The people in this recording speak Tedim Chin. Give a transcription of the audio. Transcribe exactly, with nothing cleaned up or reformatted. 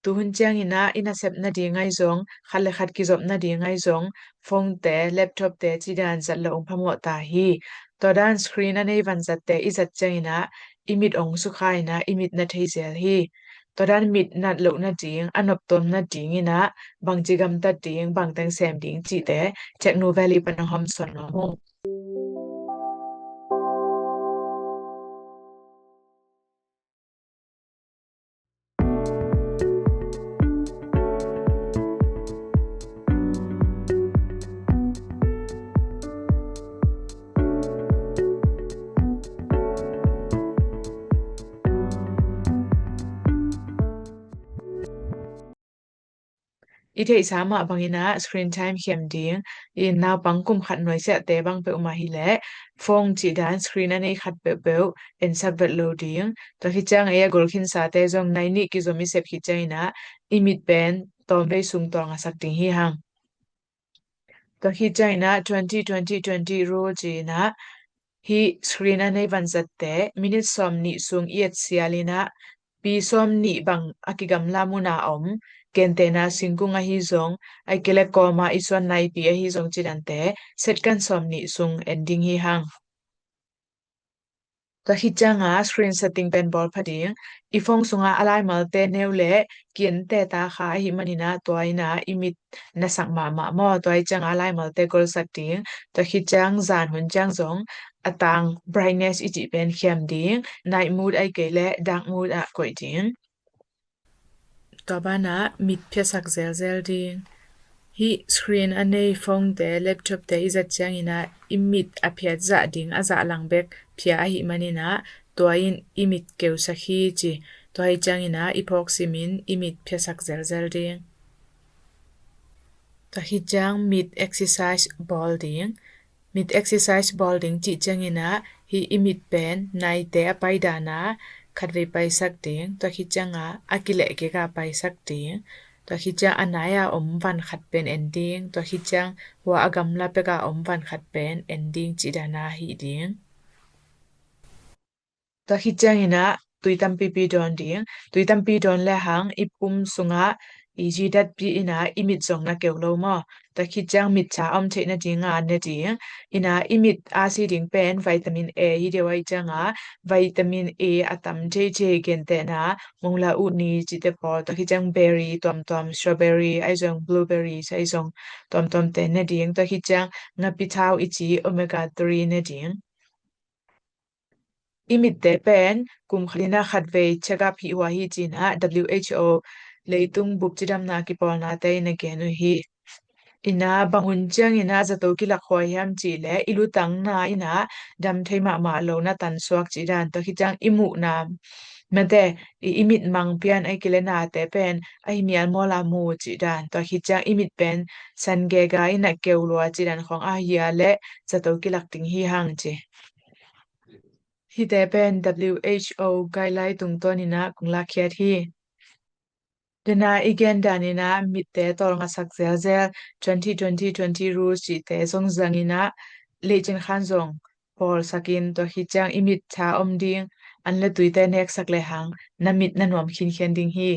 Tu hun ciangin ah i nasep nading ahi zong, khat le khat kizop nading ahi zong, phone te, laptop te cih dan zat loh hong phamawh ta hi. Tua dan screen a nei vanzatte i zat ciangin ah i mit hong sukha in ah i mit na thei zel hi. Tua dan mit nat loh nading, a noptuam nadingin ah bangci gamtat ding, bangteng sem ding cihte Techno Valley pan hong hawmsawn nuam ung. I theihsa mah bangin ah screen time khiam ding, i naupang kum khat nuaisiahte bang peuhmah hileh phone cih dan screen a nei khat peuhpeuh ensak vet lo ding. Tua khit ciang ei a gol khinsate zong nai nih kizom i sep khit ciangin ah i mit pen tawmvei sung tawlngasak ding hi hang. Tua khit ciangin ah twenty twenty twenty rule ci-in ah hih screen a nei vanzatte minute sawm nih sung i et sialin ah pi sawm nih bang a kigamla muna om, gentehna singkung ahi zong, ahih kei leh kawma i suan naipi ahi zong cih dante second sawm nih sung en ding hi hang. Tua khit cianga screen setting pen bawl pha ding. I phone sunga a laimalte neu le kiente ta kha ahih manin ah tua in ah i mit na sak mahmah maw, tua ahih cianga a laimalte golsak ding. Tua khit ciang zan hun ciang zong a tang brightness i cih pen khiam ding. Night mode ahih kei leh dark mode ah koih ding. Tua banah mit phiasak zelzel ding. Hih screen a nei phone te, laptop te i zat ciangin ah i mit a phiat zah ding a zah lang bek phia ahih manin ah tua in i mit keusak hi ci. Tua ahih ciangin ah i phawk simin i mit phiasak zelzel ding. Tua khit ciang mit exercise bawl ding. Mit exercise bawl ding cih ciangin ah hih i mit pen naite a pai dan ah khatvei paisak ding. Tua khit cianga a kilehkik ah paisak ding. Tua khit ciang a nai a om van khat pen en ding. Tua khit ciang hua a gamla pek a om van khat pen en ding cih dan ah hih ding. Tua khit ciangin ah tui tampipi dawn ding. Tui tampi dawn le hang i pum sungah i zi datpih in ah i mit zong na keu lo maw? Tua khit ciang mitsa a om theih nadinga ne ding. In ah i mit a si ding pen vitamin A hi deuh ahih cianga vitamin A a tam theithei gentehna mongla uh ni cihte pawl, tua khit ciang berry tuamtuam, strawberry ahi zong, blueberry ahi zong tuamtuamte ne ding. Tua khit ciang ngapi thau i ci omega three ne ding. I mitte pen kum khat in ah khatvei check up hih hua hi ci-in ah W H O leitung bup cidamna kipawlnate in a gen uh hi. In ah bang hun ciangin ah zato kilak huai hiam cih leh i lutangna in ah dam thei mahmah lo na tansuak cih dan, tua khit ciang i muhna mate i, i mit mang pian ahih kei leh nate pen ahi mial mawl a mu cih dan, tua khit ciang i mit pen san gega in ah keu lua cih dan khawng ahi a leh zato kilak ding hi hang ci. Hihte pen W H O guideline tungtawn in ah kong lakkhiat hi. Dena i gen dan in ah mitte tawlngasak zelzel twenty twenty twenty rules cihte zong zang in ah leicin khan zong pawlsak in, tua khit ciang i mit tha om ding an le tuite neksak le hang na mit na nuam khinkhian ding hi.